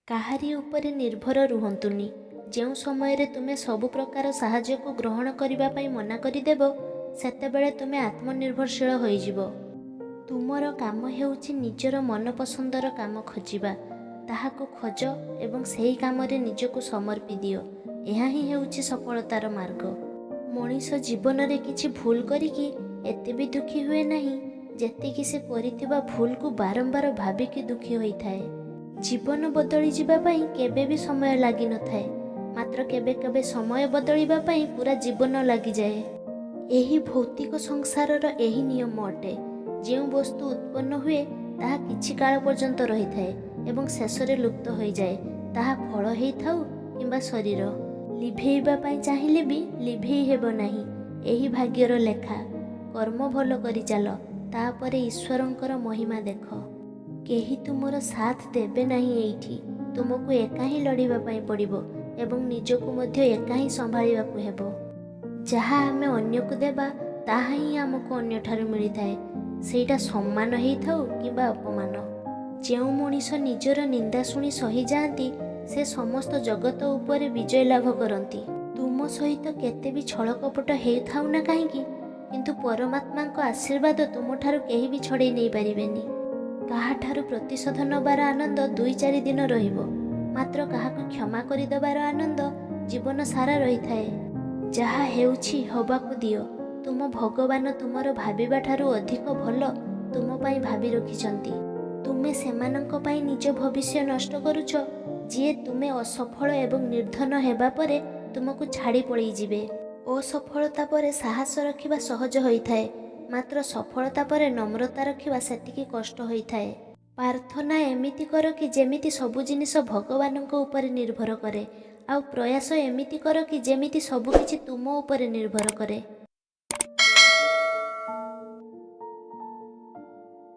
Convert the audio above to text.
କାହାରି ଉପରେ ନିର୍ଭର ରୁହନ୍ତୁନି। ଯେଉଁ ସମୟରେ ତୁମେ ସବୁ ପ୍ରକାର ସାହାଯ୍ୟକୁ ଗ୍ରହଣ କରିବା ପାଇଁ ମନା କରିଦେବ, ସେତେବେଳେ ତୁମେ ଆତ୍ମନିର୍ଭରଶୀଳ ହୋଇଯିବ। ତୁମର କାମ ହେଉଛି ନିଜର ମନପସନ୍ଦର କାମ ଖୋଜିବା। ତାହାକୁ ଖୋଜ ଏବଂ ସେହି କାମରେ ନିଜକୁ ସମର୍ପି ଦିଅ। ଏହା ହିଁ ହେଉଛି ସଫଳତାର ମାର୍ଗ। ମଣିଷ ଜୀବନରେ କିଛି ଭୁଲ କରିକି ଏତେ ବି ଦୁଃଖୀ ହୁଏ ନାହିଁ, ଯେତିକି ସେ କରିଥିବା ଭୁଲକୁ ବାରମ୍ବାର ଭାବିକି ଦୁଃଖୀ ହୋଇଥାଏ। ଜୀବନ ବଦଳିଯିବା ପାଇଁ କେବେ ବି ସମୟ ଲାଗିନଥାଏ, ମାତ୍ର କେବେ କେବେ ସମୟ ବଦଳିବା ପାଇଁ ପୁରା ଜୀବନ ଲାଗିଯାଏ। ଏହି ଭୌତିକ ସଂସାରର ଏହି ନିୟମ ଅଟେ, ଯେଉଁ ବସ୍ତୁ ଉତ୍ପନ୍ନ ହୁଏ, ତାହା କିଛି କାଳ ପର୍ଯ୍ୟନ୍ତ ରହିଥାଏ ଏବଂ ଶେଷରେ ଲୁପ୍ତ ହୋଇଯାଏ, ତାହା ଫଳ ହେଇଥାଉ କିମ୍ବା ଶରୀର। ଲିଭେଇବା ପାଇଁ ଚାହିଁଲେ ବି ଲିଭେଇ ହେବ ନାହିଁ ଏହି ଭାଗ୍ୟର ଲେଖା। କର୍ମ ଭଲ କରି ଚାଲ, ତାପରେ ଈଶ୍ୱରଙ୍କର ମହିମା ଦେଖ। କେହି ତୁମର ସାଥ ଦେବେ ନାହିଁ ଏଇଠି। ତୁମକୁ ଏକା ହିଁ ଲଢ଼ିବା ପାଇଁ ପଡ଼ିବ ଏବଂ ନିଜକୁ ମଧ୍ୟ ଏକା ହିଁ ସମ୍ଭାଳିବାକୁ ହେବ। ଯାହା ଆମେ ଅନ୍ୟକୁ ଦେବା, ତାହା ହିଁ ଆମକୁ ଅନ୍ୟଠାରୁ ମିଳିଥାଏ, ସେଇଟା ସମ୍ମାନ ହେଇଥାଉ କିମ୍ବା ଅପମାନ। ଯେଉଁ ମଣିଷ ନିଜର ନିନ୍ଦା ଶୁଣି ସହିଯାଆନ୍ତି, ସେ ସମସ୍ତ ଜଗତ ଉପରେ ବିଜୟ ଲାଭ କରନ୍ତି। ତୁମ ସହିତ କେତେ ବି ଛଳକପଟ ହେଉଥାଉ ନା କାହିଁକି, କିନ୍ତୁ ପରମାତ୍ମାଙ୍କ ଆଶୀର୍ବାଦ ତୁମଠାରୁ କେହି ବି ଛଡ଼େଇ ନେଇପାରିବେନି। କାହାଠାରୁ ପ୍ରତିଶୋଧ ନେବାର ଆନନ୍ଦ 2-4 ଦିନ ରହିବ, ମାତ୍ର କାହାକୁ କ୍ଷମା କରିଦେବାର ଆନନ୍ଦ ଜୀବନ ସାରା ରହିଥାଏ। ଯାହା ହେଉଛି ହବାକୁ ଦିଅ। ତୁମ ଭଗବାନ ତୁମର ଭାବିବା ଠାରୁ ଅଧିକ ଭଲ ତୁମ ପାଇଁ ଭାବି ରଖିଛନ୍ତି। ତୁମେ ସେମାନଙ୍କ ପାଇଁ ନିଜ ଭବିଷ୍ୟ ନଷ୍ଟ କରୁଛ, ଯିଏ ତୁମେ ଅସଫଳ ଏବଂ ନିର୍ଦ୍ଧନ ହେବା ପରେ ତୁମକୁ ଛାଡ଼ି ପଳେଇଯିବେ। ଅସଫଳତା ପରେ ସାହସ ରଖିବା ସହଜ ହୋଇଥାଏ, ମାତ୍ର ସଫଳତା ପରେ ନମ୍ରତା ରଖିବା ସେତିକି କଷ୍ଟ ହୋଇଥାଏ। ପ୍ରାର୍ଥନା ଏମିତି କର କି ଯେମିତି ସବୁ ଜିନିଷ ଭଗବାନଙ୍କ ଉପରେ ନିର୍ଭର କରେ, ଆଉ ପ୍ରୟାସ ଏମିତି କର କି ଯେମିତି ସବୁକିଛି ତୁମ ଉପରେ ନିର୍ଭର କରେ।